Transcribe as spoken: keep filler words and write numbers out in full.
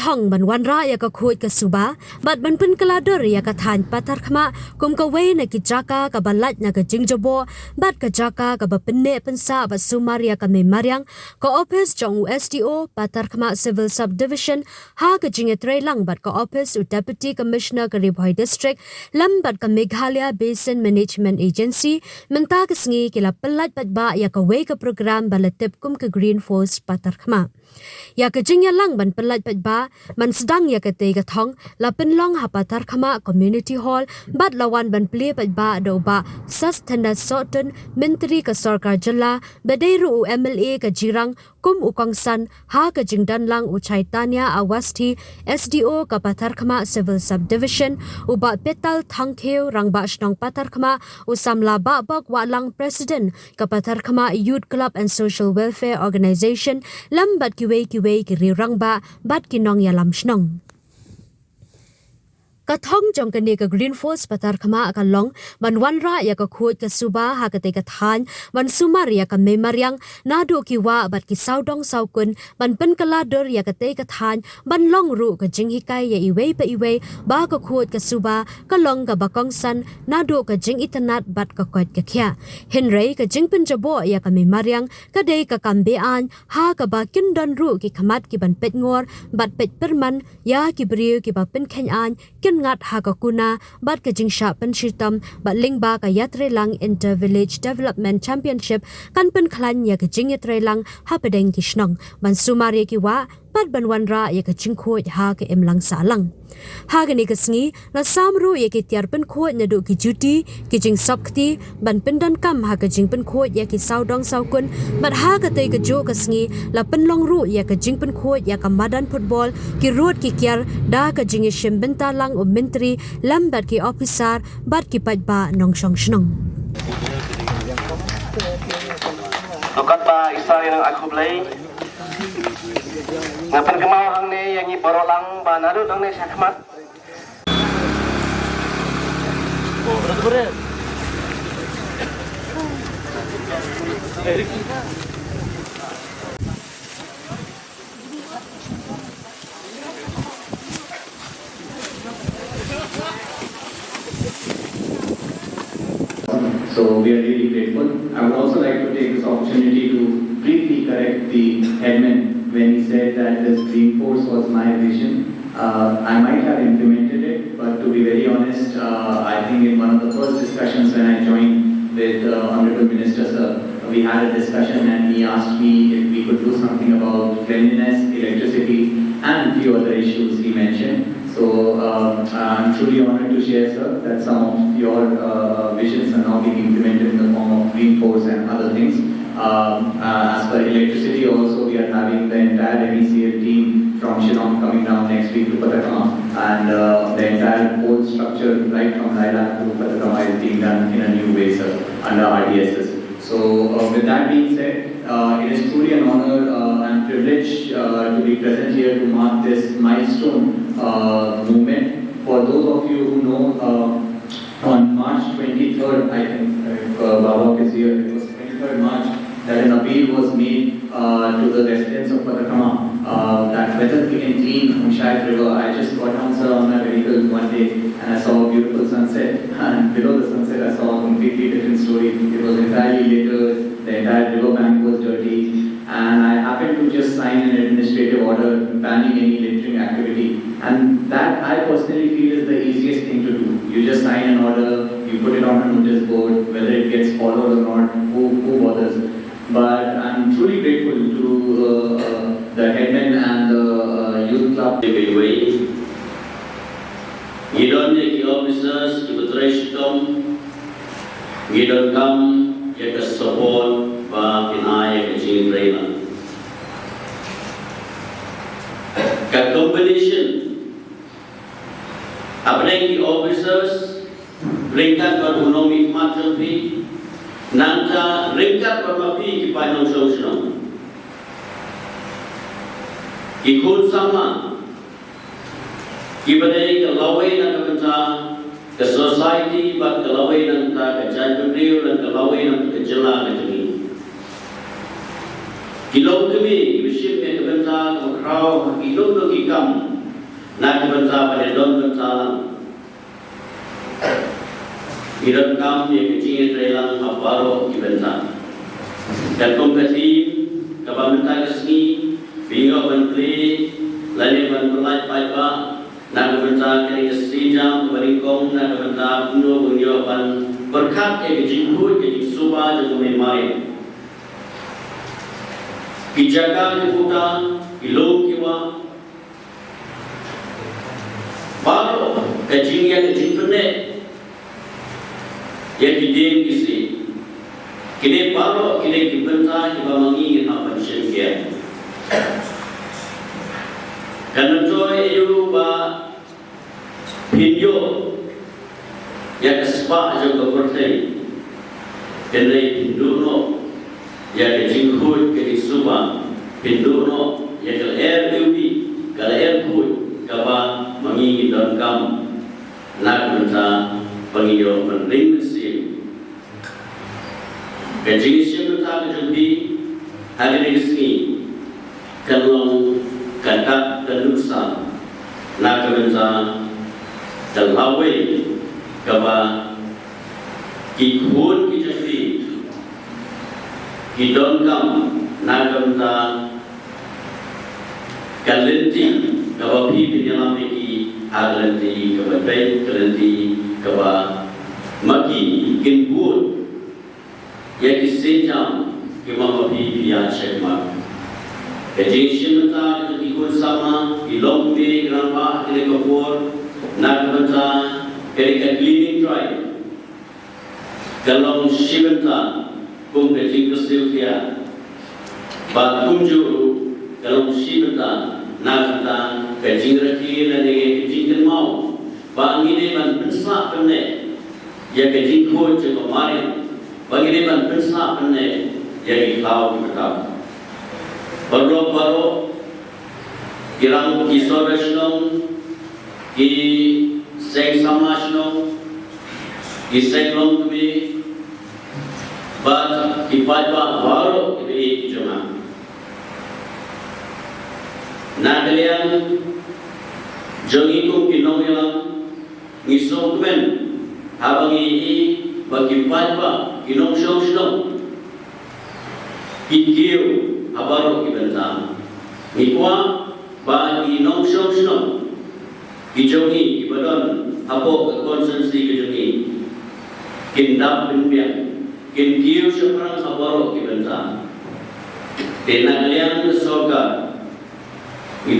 Ong ban wanrah ïa ka khuid ka suba bad ban pynkylla dur ïa ka thaiñ Patharkhmah kum kawei na ki jaka kaba lait na ka jingjaboh bad ka jaka kaba pynneh pynsah bad sumar ïa ka mei mariang, ka ophis jong u S D O Patharkhmah Civil Subdivision ha ka jingïatreilang bad ka ophis u Deputy Commissioner ka Ri Bhoi District lem bad ka Meghalaya Basin Management Agency mynta ka sngi ki la pyllait paidbah ïa kawei ka program ba la tip kum ka Green Force Patharkhmah. Ïa ka jingïalang ban pyllait paidbah ban sdang ïa katei ka thong la pynlong ha Patharkhmah Community Hall bad la wan ban plie paidbah da u Bah Sasthenes Sohtun, Myntri ka Sorkar Jylla, ba dei ruh u M L A ka Jirang, kum u kongsan ha ka jingdonlang u Chaitanya Awasthi, S D O ka Patharkhmah Civil Subdivision, u Bah Petal Thangkhiew, Rangbah Shnong Patharkhmah, u samla Bah Bok Wahlang, President ka Patharkhmah Youth Club and Social Welfare Organization, lem bad kiwei kiwei ki riew rangbah bad ki nongïalam shnong. Ka thong jong kane ka Green Force Patharkhmah ka long ban wanrah ïa ka khuid ka suba ha katei ka thaiñ ban sumar ïa ka mei mariang naduh ki wah bad ki sawdong sawkun ban pynkylla dur ïa katei ka thaiñ ban long ruh ka jinghikai ïa iwei pa iwei ba ka khuid ka suba ka long kaba kongsan naduh ka jingitynnad bad ka koit ka khiah. Hynrei ka jingpynjaboh ïa ka mei mariang ka dei ka kam be-aiñ ha kaba kin don ruh ki khmat ki ban peit ngor bad peit pyrman ïa ki briew kiba pynkheiñ aiñ kin ngat ha ka kuna bad ka jingshah pynshitom bad lyngba ka ïatreilang Inter Village Development Championship kan pynkhlaiñ ïa ka jingïatreilang hapdeng ki shnong ban sumar ïa ki wah bad ban wanrah ïa ka jingkhuid ha ka imlang sahlang. Ha kane ka sngi la sam ruh ïa ki tiar pynkhuid naduh ki juti, ki jingsop kti ban pyndonkam ha ka jingpynkhuid ïa ki sawdong sawkun bad ha katei ka juh ka sngi la pynlong ruh ïa ka jingpynkhuid ïa ka madan football, ki rud ki kiar da ka jingïashim bynta lang u Myntri lem bad ki ophisar bad ki paidbah nongshong shnong. To katba isa ïa nang ai khublei. Nga pynkynmaw hangne ïa ngi baroh lang ba naduh nangne shakhmat. So we are really grateful. I would also like to take this opportunity to briefly correct the headman when he said that this green force was my vision. Uh, I might have implemented it, but to be very honest, uh, I think in one of the first discussions when I joined with uh, Honorable Minister Sir, we had a discussion and he asked me if we could do something about cleanliness, electricity, and few other issues he mentioned. So um, I'm truly honored to share, sir, that some of your uh, visions are now being implemented in the form of green force and other things. Um, uh, as per electricity, also we are having the entire M E C L team from Shillong coming down next week to Patharkhmah, and uh, the entire whole structure, right from Lilac to Patharkhmah, is being done in a new way, sir, under R D S S. So, uh, with that being said, uh, it is truly an honor uh, and privilege uh, to be present here to mark this milestone uh, moment. For those of you who know, uh, on March twenty-third, I think, if uh, Baba is here, it was twenty-third March that an appeal was made uh, to the residents of Patharkhmah uh, that whether we can clean Umshaid River. I just got down, sir, on my vehicle one day and I saw a beautiful sunset, and below the sunset I saw a completely different story. It was entirely littered, the entire river bank was dirty, and I happened to just sign an administrative order banning any littering activity. And that I personally feel is the easiest thing to do. You just sign an order, you put it on a notice board, whether it gets followed or not, who, who bothers? But I'm truly grateful to uh, uh, the headman and the uh, youth club. Ngi don ïa ki officers kiba trei shitom, ngi donkam ïa ka support ba kin ai ïa ka jingtrei lang. Ka combination hapdeng ki officers ryngkat bad u nongmihkhmat jong phi, nangta ryngkat bad ma phi ki paid nongshong shnong, ki khun samla, kiba dei ka lawei na ka bynta ka society bad ka lawei na ka bynta ka jaitbynriew, na ka lawei na ka bynta ka jylla ka jong ngi. Ki longkmie kiba shim ïa ka bynta kaba khraw ha ki lum ki kam Na ka bynta ba dei don bynta lang. Ngi donkam ïa ka jingïatreilang ha baroh ki bynta. Katkum ka theme kaba mynta ka sngi, phi ïoh ban plie lane ban pyllait paidbah na ka bynta kane ka sienjam kaba nyngkong na ka bynta kumno ba ngi ïoh ban pyrkhat ïa ka jingkhuid ka jingsuba jong ka Mei Mariang. Ki jaka ki puta, ki lum ki wah, baroh ka jingïa ka jingpyneh ïa ki dieng ki siej. Kine baroh kine ki bynta kiba ma ngi ngin hap ban shim khia. Kan myntoi aïu ba phin ïoh ïa ka spah jong ka pyrthei, hynrei phin duh noh ïa ka jingkhuid ka jingsuba, phin duh noh ïa ka lyer iwbih, ka lyer khuid kaba ma ngi ngi donkam na ka bynta ba ngin ïoh ban ring mynsiem. Ka jingïashim bynta ka jong phi ha kane ka sngi kan long ka dak ka nuksan na ka bynta ka lawei kaba ki khun ki jong phi ki donkam na ka bynta ka lynti kaba phi phin ïalam ïa ki ha ka lynti kaba beit, ka lynti kaba ma ki kin bud ïa ki sienjam kiba ma phi phi ïa shim ma. Ka jingshim bynta ka jong ki khun samla, ki longkmie, ki rangbah, kine ka por na ka bynta kane ka cleaning drive ka long shi bynta kum ka jingkyrsiew khia. Bad kumjuh ruh ka long shi bynta na ka bynta ka jingrakhe lane ka jingkynmaw ba ngi dei ban pynsah pynneh ïa ka jingkhuid jong ka mariang, ba ngi dei ban pynsah pynneh ïa ki khlaw ki btap. Paralok baroh, ki rang ki sordar shnong, ki seng samla shnong, ki seng longkmie, bad ki paidbah baroh kiba ïeit ki jong nga. Na ka liang jong ngi kum ki nongïalam, ngi sngewkmen haba ngi ïohi ba ki paidbah, ki nongshong shnong ki kiew ha baroh ki bynta. Ngi kwah ba ki nongshong shnong ki jong ngi kiba don hapoh ka constituency ka jong ngi kin dap pynbiang, kin kiew shaphrang ha baroh ki bynta. Te na ka liang ka sorkar ngi